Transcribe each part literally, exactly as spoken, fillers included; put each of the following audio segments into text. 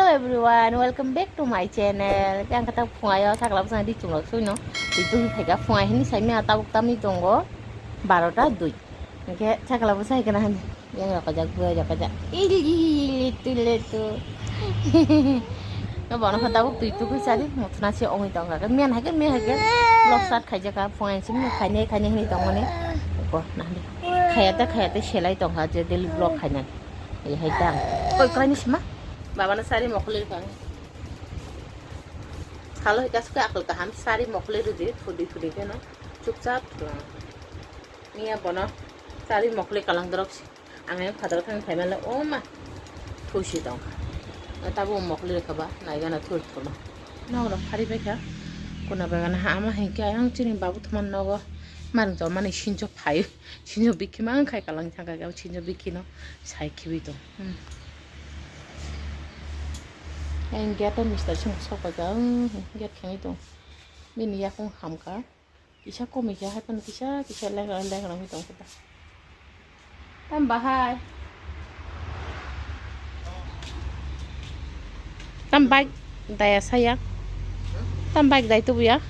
Hello everyone, welcome back to my channel. Yang kata phungayo sakla bwsang di chunglok suino. Di tu phaika phungai hini saimya tabuk tamni tongo barota dui. Hingke sakla bwsai kana hani. Yang rokajak buai rokajak. Ili ili tu le tu. No bono kha tabuk tui tu kuisa di muthuna se ongoi tongka. Miyan hake miyan hake. Vlog start khaijaka phungai simi khainai khainai hini tongmani. Ko nahdi. Khayate khayate selai tongkha je daily vlog khainai. Ye hai tang. Koi koi ni sima. Baba na sari mokli ka. Khalo hika suka akal kaham sari mokli rudi thudi thudi keno. Chupchap. Niya bono sari mokli kalang dorok si. Ang yang phataro thang phaimale o ma. Thusi tong. Tabo mokli kha ba naigana thur thurma. Nogno phari bai kha. Kuna bagana ha ama hinkhe ang chini babu thuman nogo. Marung tong mani sinjo phai. Sinjo bikhi mang khai kalang thang kha sinjo bikhi no. Sai khibi tong. Hmm. Yang gate o mister sing sok bai kha. Hmm, gate khengwi tong. Bini yakung ham kha. Kisa komikha, hai phano kisa, kisa lekha, lekha nangwi tongkha ta. Tam bahai. Tam bike daya saya. Tam bike dai tubuya.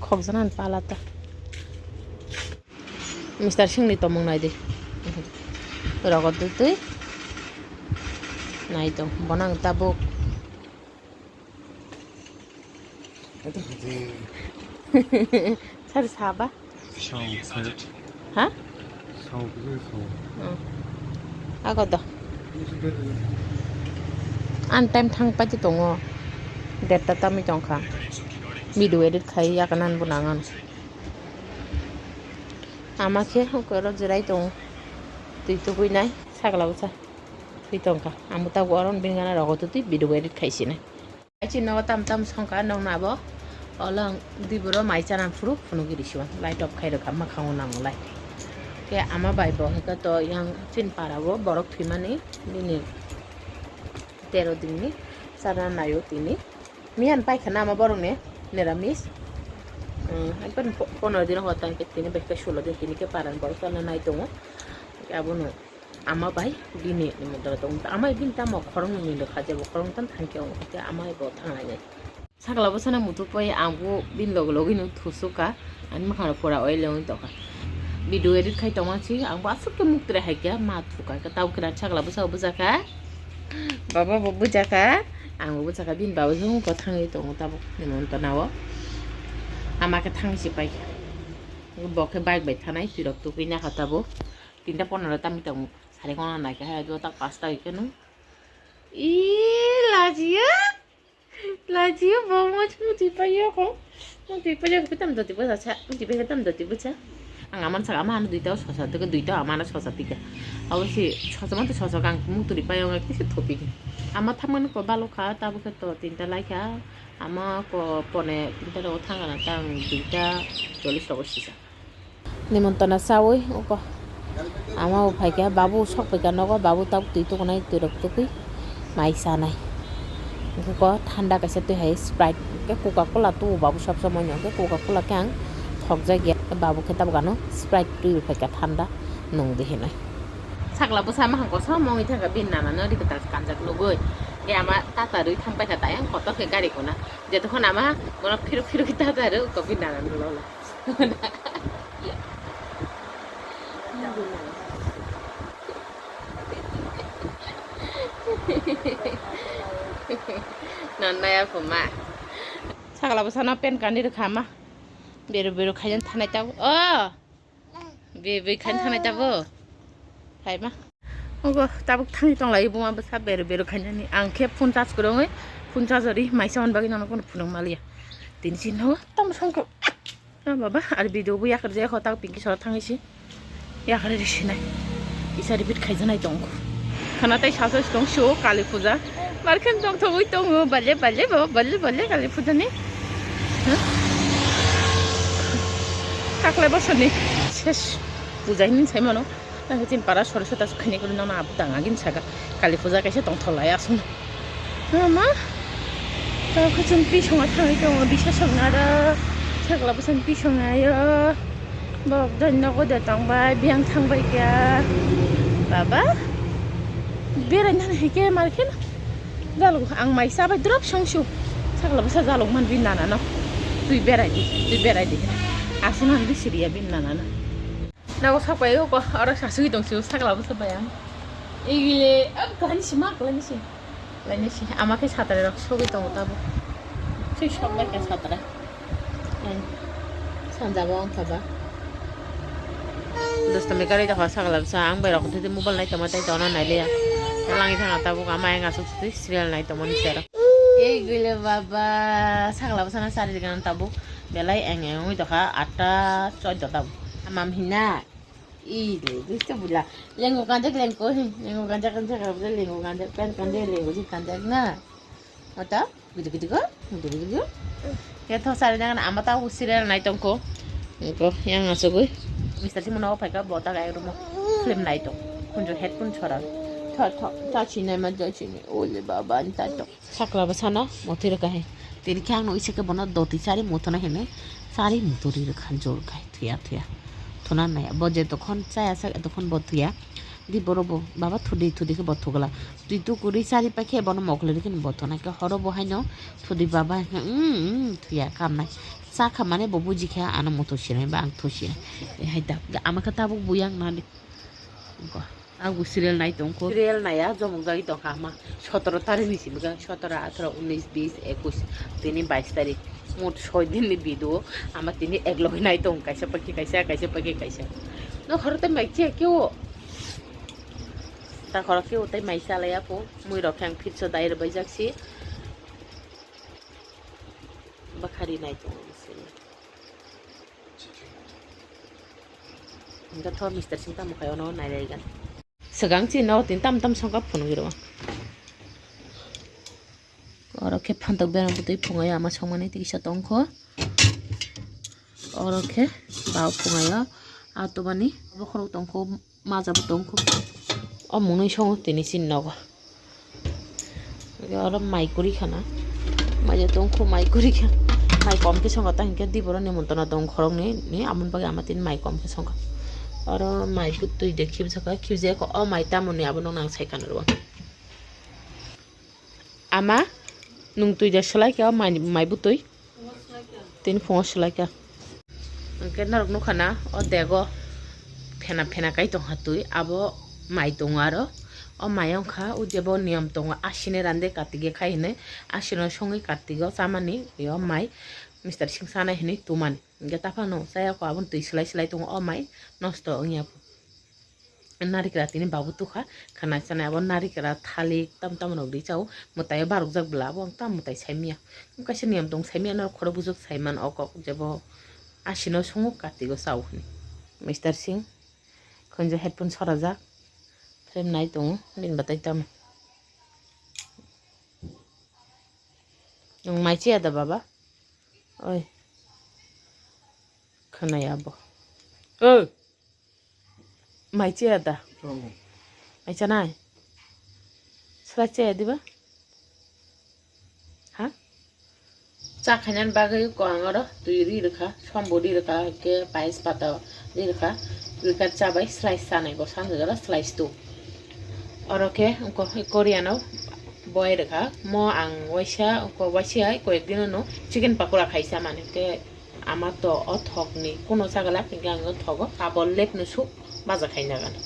Khokjanan pala ta. Mister Singni tomung nai di. Rogo twi twi. Nai tong, bonang tabuk. Sari saba? Song, song. Ha? Song, song. Hmm. Ago do. An time thang pai tongo. Detta tamwi tongkha. Video edit khai yakanan bo nangan. Ama khe hokoro jirai tongo. Twi tubui nai sakla bwsa. Twi tongkha. Ang bo tabuk oron bini gana rogo twi video edit khai sinai. Achi nogo tam tam songkha nokna abo. Olo ang diboro mai chana phuru phunugwi risiwan. Light off khai rwkha mwkhango nangwlai. Khe ama bai bo hwnkhe to yang chini para o borok thwimani bini tero dinni chana naio tini. Miyan paikha na ama borokni niramis. Hmm, ekdom po-, pondro din hota hwnkhe tini bai khe sulo din tini khe paran borok chana nai tongo. Abono ama bai bini nimondra tong ama bini tamo khoroknwi ni lekha jebo khoroknwi tamo thangkhe ongkha khe ama bo thangnai nai. Sakla bwsano muthupui ang bo bini loge loge no thusuka ani mwkhang rok pura oil wngwi tongkha. Video edit khai tongma si ang bo aswk khe muk trai hai khe ma thuka khe tabuk khe sakla bwsa bo bwjakha. Baba bo bwjakha, ang bo bwjakha bini baba jong bo thangwi tongo tabuk nimondra o. Ama khe thangwi si paikha. Bo khe bike bai thanai twirok tubui nakha tabuk. Tinta pondro tamni tongo. Sari kono naikha hai do tak pasta hoikhe no. Ih, lajiya. Lajiya bo mo chungo twi paiyakho. Mo twi paiyakho tam doti bo sa. Mo twi paiyakho tam doti bo sa. Ang aman sa ama ano duita sosa tike duita ama ano sosa tike. Abo si sosa mante sosa kang mo twi paiyakho kisi thopi. Ama thamani ko balokha tabukhe to tinta laikha. Ama ko pone tinta rogo thangana tang duita chollis rogo sisa. Nimontona chawi uko ama bo phaikha, babu sok phaikha nogo, babu tabuk twi tukunai, twirok tukui mai chanai. Hwnkhe ko thanda kaisa twi hai Sprite, hwnkhe Coca Cola tubu babu sob somoi no, hwnkhe Coca Cola khe ang thokjakya, babu khe tabuk ano Sprite twi phaikha thanda nung di hinwi. Sakla bwsa mahang kosom wngwi thangkha bini nana no ri kwtal kanjak nugui, hwnkhe ama tata rwi thang paikha tayang kotor khe gari kuna, jetukhon ama bono phiruk phiruk khe tata rw uko bini nana no lola. Nonnaya puma. Sakla bwsano pen kandi rwkha ma. Beru beru khaijan thanai tabuk. Oh. Be be khain thanai tabuk. Phaima. Ogo tabuk thangwi tonglai buma bwsa beru beru khainani. Ang khe phone charge kwrwngwi phone charge ri maisa hwn bagwi nono phone phunuk maliya. Tini chini no tam songkho. Ah, baba, ar video bo yakar jaya kho, tak pinki sora thangwi si. Yakar ri sinai. Isa repeat khaijanai tong. Khana tai sasa tong sio Kali Puja. Mar khen tong thogwi tongo, bale, bale, baba, bale, bale, Kali Puja ni. Huh? Taklai bosor ni. Ses. Puja hini sai mano. Nang khe chini para sori sota khaini kori nono abo tang agini saka. Kali puja kaisa tongthok lai aswk. Mama. Tao khe chwng pisongo thangwi tongo bisa soknaro. Sakla bwsani pisongo ayo. Bok doi nogo de tongbai biyang thangbai kya. Baba. Berai nani hai khe mar khe na. Jaluk ang mai chabai drop song su. Sakla bwsa jaluk man bin nana no. Twi berai di, twi berai di. Aswk nang bisi riya bin nana no. Nago sapai ko oro sasui tong su sakla bwsa bai ang. Igile, ah, kalani si ma, kalani si. Kalani si. Ama khe satare rok sogwi tongo tabo. Twi sok bai khe satare. Sanjabo wngkha ba. Dosto mekari da hor sakla bwsa ang bai rok thete mobile nai tongma tei tongna nailiya. Langi thangna tabuk ama yang asuk twi serial nai tongmani sero. Ei gile baba sakla bwsano chari rikana tabuk belai eng eng wngwi tongkha atta choddo tabuk. Amam hina. Ih, duisto bula. Lenggo kanjak lengko hi. Lenggo kanjak kanjak kanjak lenggo kanjak pen kanjak lenggo si kanjak na. Mata gede gede ko, gede gede ko. Ya tho sari jangan ama ta serial nai tongko. Ko yang asugui. Mister Simo no phaika bota gai rumo. Film nai tong. Kunjo headphone chora. Tho tho ta chinai ma jo chini. Ole baba ni ta tong. Sakla bwsano motwi rwkha hai. Tini khe ang nukha khe bono doti chari muthuna hinwi chari muturi rwkha jor khai thuya thuya. Thuna nai bo je dokhon chaya sak dokhon bo thuya. Di borok bo baba thudi thudi khe bo thugla. Twi tukurwi chari paikhe bono mokol rikhe bo thuna khe horo bo haino thudi baba mm mm thuya kamnai. Chakha mane bo bujikha ano muthur sinai ba ang thusinai. Hai da ama khe tabuk buyang nani. Agu serial nai tongkho. Serial naiya jomok jagwi tongkha ama sotoro tarik ni simi khe sotoro, atharo, unis, bis, ekus, tini bais tarik. Mot soi din ni video ama tini ek logi nai tong kaisa pakhe kaisa, kaisa pakhe kaisa. No khoro tei mai chiya keo. Ta khoro keo tei mai chalai apho. Mui rok khe ang phitso dai rwbai jak si. Bakhari nai tongo bisi. Hingke tho Mister Singh tamo khai ono nailaigan. Swkang chini nogo tini tam tam songkha phunugwi rwo. Oro khe phantok berang bwtwi phungaio ama songmani tei kisa tongkho. Oro khe bao phungaio. Atubani bokhorok tongkho. Maja bo tongkho. O mwnwi songo tini chini nogo. Oro mai kwrwi khana. Mai tongkho, mai kwrwi kha. Mai kom khe songo ta hinkhe di borok nemontana tong khoroknwi ni amoni bagwi ama tini mai kom khe songo. Oro mai bwtwi de khibjaka, khibjaya kho o mai tamoni abono nang sai kana rwo. Ama nwng twi da swlai kha o mai, mai bwtwi. Tini phungo swlai kha. Hwnkhe norok nukha na o dego phena phena kai tongkha twi abo mai tongo aro o mai wngkha o jebo niyom tongo asine rande kartike khai hinwi asino songwi kartiko chamani o mai Mister Singh chanai hinwi tumani hwnkhe taphano chayako aboni twi swlai swlai tongo o mai nosto wngya. Narikra tini babu tukha khana chanai abo narikra thalik tam tam rok ri chao mwtai o barok jak bwla abo ang tam mwtai sai manya kaisa niyam tong sai manya norok khoro bujok sai man o kok jebo asino songo kartigo chao hwnwi. Mister Singh khunju headphone sora jak frame nai tongo bini batai tamo nwng mai chiya da baba oi khwnai abo o. Mai chiya da? Mai chanai? Swlai chaya diba? Ha? Cha khainani bagwi ko ang oro twi ri rwkha, sombo ri rwkha, hwnkhe pais pata ri rwkha, ri kha cha bai slice chanai bo sanjak jora slice two. Oro khe wngkha Korean o boi rwkha, mo ang waisa wngkha waisa hai koyek dino no chicken pakora khai chamani hwnkhe. Ama to o thokni kuno chagala, hingke ang o thogo abo lepno suk baja khaina gana.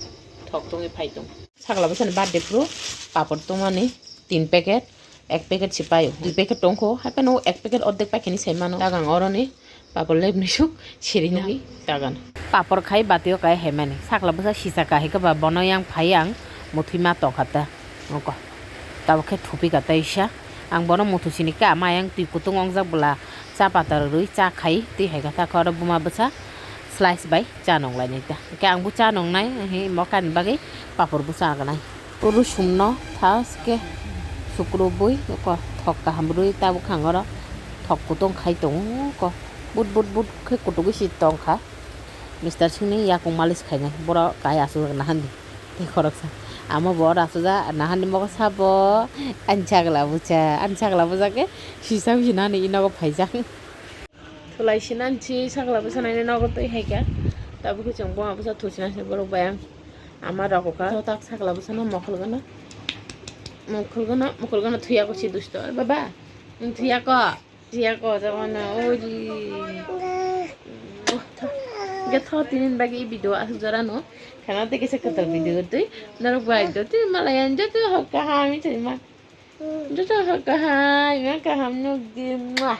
Thok tongwi phai tong. Sakla bwsani birthday phuru papor tongmani tin packet, ek packet se paio, dui packet tongkho, hapheno ek packet ordek paikhe ni sai mano. Dagang oroni papor lepni suk sirina dagan. Papor khai batio kai haimani. Sakla bwsa sisa kahai khe ba bono yang phai ang muthwi ma tongkha ta. Oko. Tabuk khe thupi ka taisa. Ang bono muthusini khe ama yang twi kutung ongjak bwla cha pata rwrwi cha khai twi hai kha ta khe oro buma bwsa slice bai cha nonglainai ta. Hwnkhe ang bo cha nongnai, hwnkhe imo kani bagwi papor bo cha gnai. Rusumno thaske sukrubwi oko thok kaham rwui tabuk khe ang oro thok kutung khai tongo oko. But but but khe kutugwi si tongkha. Mister Singhni yakung malis khainai, borok kai aswk nahandi. Tei khoroksa. Amo bo oro aswkjak, nahani mogo sabo. Ani chagla bwsa, ani chagla bwsa khe sisa hinani i nogo phaijak. Thulai sinani si chagla bwsa naini nogo twi hai kha. Tabuk khe chwng buma bwsa thusinani borok bai ang ama rokha. Joto tak chagla bwsano mokol gana. Mukhulgono, mukhulgono thuya ko si dusto. Baba, thuya ko, thuya ko, jabana, ori. Ge tho tinin bagi video asuk jora no. Khana te kisa kotor video tui. Norok bai do tui malayan joto hokka ha mi tui ma. Joto hokka ha, ma kaham nuk di ma.